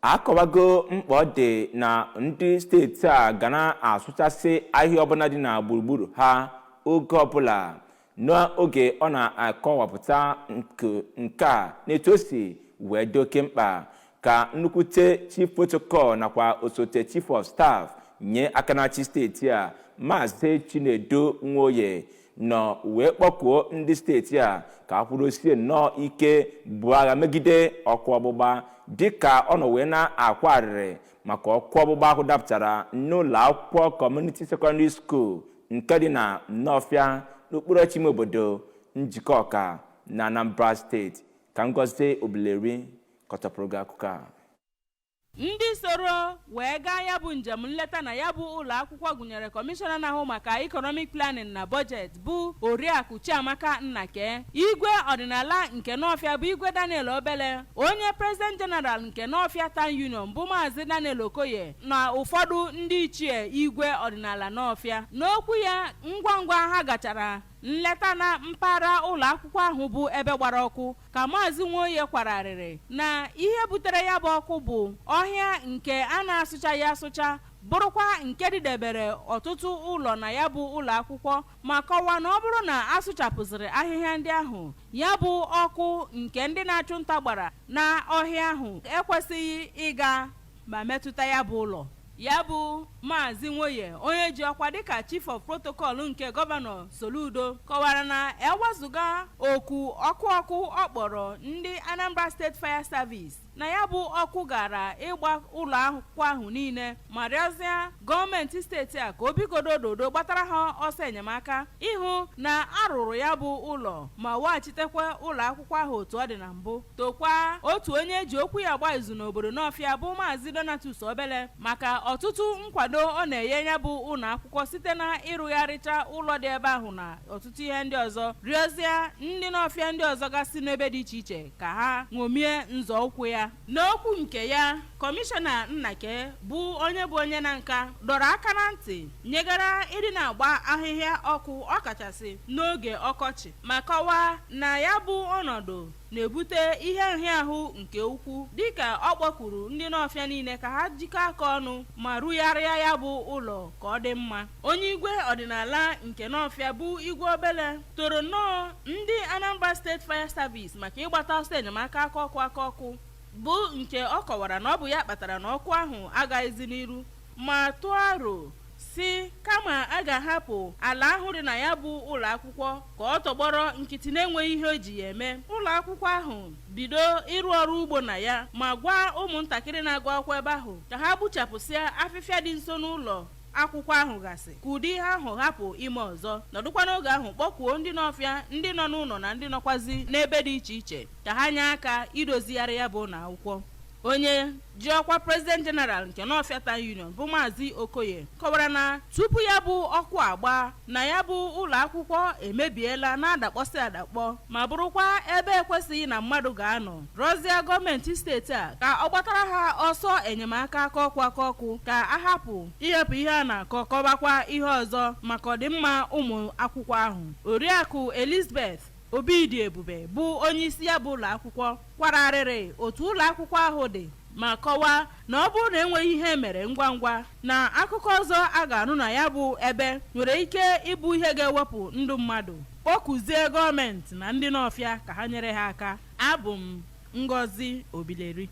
Akọwago mkpa ọ dị na ndị steeti a ga na-asụchasị ahịhịa ọbụla dị na gburugburu ha oge ọbụla. N'oge ọ na-akọwapụta nke a n'etu o si wee dị oke mkpa ka nnukwute chief protocol nakwa osote chief of staff nye aka na-achị steeti a, Maazị Chinedu Nwoye, nọ wee kpọkuo ndị steeti a ka a kwụdosie nnọọ ike bụ agha megide ọkụ ọgbụgba, dịka ọ nọ wee na-akwa arịrị maka ọkụ ọgbụgba ahụ dapụtara n'ụlọ akwụkwọ Community Secondary School nke dị na Nnọfịa, n'okpuru ọchịchị ime obodo Njikọka na Anambra Steeti. Ka Ngozi Obileri kọtọpụrụ gị akụkọ a. Ndị soro wee gaa ya bụ njem nleta na ya bụ ụlọ akwụkwọ gụnyere kọmishọna na-ahụ maka economic planning na budget, bụ Oriakụ Chiamaka Nnake, igwe ọdịnala nke Nọfịa, bụ Igwe Daniel Obele, onye president general nke Nọfịa Town Union, bụ Maazị Daniel Okoye, na ụfọdụ ndị ichie igwe ọdịnala Nọfịa. N'okwu ya ngwa ngwa ha gachara nleta na mpaghara ụlọ akwụkwọ ahụ bụ ebe gbara ọkụ, ka Maazị Nwoye kwararịrị na ihe butere ya bụ ọkụ bụ ọhịa nke a na-asụchaghị asụcha, bụrụkwa nke dịdebere ọtụtụ ụlọ na ya bụ ụlọ akwụkwọ, ma kọwaa na ọ bụrụ na asụchapụsịrị ahịhịa ndị ahụ, ya bụ ọkụ nke ndị na-achụ nta gbara na ọhịa ahụ ekwesịghị ịga ma metụta ya bụ ụlọ. Ya bụ Maazị Nwoye, onye ji ọkwa dịka chief of protocol nke Gọvanọ Soludo, kọwara na ewezụga oku ọkụ ọkụ ọ kpọrọ ndị Anambra State Fire Service, na ya bụ ọkụ gara ịgba ụlọ akwụkwọ ahụ niile, ma rịọzie gọọmenti steeti a ka o bigodo dodo gbatara ha ọsọ enyemaka ịhụ na arụrụ ya bụ ụlọ ma weghachitekwa ụlọ akwụkwọ ahụ otu ọ dị na mbụ. Tokwa otu onye ji okwu ya gba izu n'obodo Nọfịa, bụ Maazị Donatus Obele, maka ọtụtụ nkwado ọ na-enye ya bụ ụlọ akwụkwọ site na ịrụgharịcha ụlọ dị ebe ahụ na ọtụtụ ihe ndị ọzọ. Rịọzie ndị Nọfịa ndị ọzọ gasị n'ebe dị iche iche ka ha ṅomie nzọụkwụ ya. N'okwu nke ya, kọmishọna Nnake, bụ onye bụ onye na nka, dọrọ aka na ntị nyegara ịdị na-agba ahịhịa ọkụ, ọkachasị n'oge ọkọchị, ma kọwaa na ya bụ ọnọdụ na-ebute ihe nhịahụ nke ukwuu, dịka ọ kpọkwuru ndị Nọfịa niile ka ha jikọọ aka ọnụ ma rụgharịa ya bụ ụlọ ka ọ dị mma. Onye igwe ọdịnala nke Nọfịa, bụ Igwe Obele, toro nnọọ ndị Anambra State Fire Service maka ịgbata ọsọ enyemaka aka ọkụ aka ọkụ, bụ nke ọ kọwara na ọ bụ ya kpatara na ọkụ ahụ agaghịzi n'iru, ma tụọ aro si kama a ga-ahapụ ala ahụ dị na ya bụ ụlọ akwụkwọ ka ọ tọgbọrọ nkịtị na-enweghị ihe o ji ya eme, ụlọ akwụkwọ ahụ bido ịrụ ọrụ ugbo na ya, ma gwa ụmụntakịrị na-agụ akwụkwọ ebe ahụ ka ha gbuchapụsịa afịfịa dị nso n'ụlọ akwụkwọ ahụ gasị, ka ụdị ihe ahụ hapụ ime ọzọ. Nọdụkwa n'oge ahụ kpọkwuo ndị n'ọfịa ndị nọ n'ụlọ na ndị nọkwazi n'ebe dị iche iche ka ha nye aka idozigharị ya bụ ụlọ akwụkwọ. Onye ji ọkwa president general nke Nọfịa Town Union, bụ Maazị Okoye, kọwara na tupu ya bụ ọkụ agba, na ya bụ ụlọ akwụkwọ emebiela, na-adakpọsị adakpọ, ma bụrụkwa ebe ekwesịghị na mmadụ ga-anọ. Rọzie gọọmenti steeti a ka ọ gbatara ha ọsọ enyemaka aka ọkụ aka ọkụ, ka a hapụ ihepụ ihe a na-akọ kọbakwa ihe ọzọ, maka ọdịmma ụmụ akwụkwọ ahụ. Oriakụ Elizabeth Obidi Ebube, bụ onye isi ya bụ ụlọ akwụkwọ, kwara arịrị otu ụlọ akwụkwọ ahụ dị, ma kọwaa na ọ bụrụ na enweghị ihe mere ngwa ngwa, na akụkọ ọzọ a ga-anụ na ya bụ ebe nwere ike ịbụ ihe ga-ewepụ ndụ mmadụ. Kpọkụzie gọọmenti na ndị Nọfịa ka ha nyere ha aka. Abụ m Ngozi Obileri.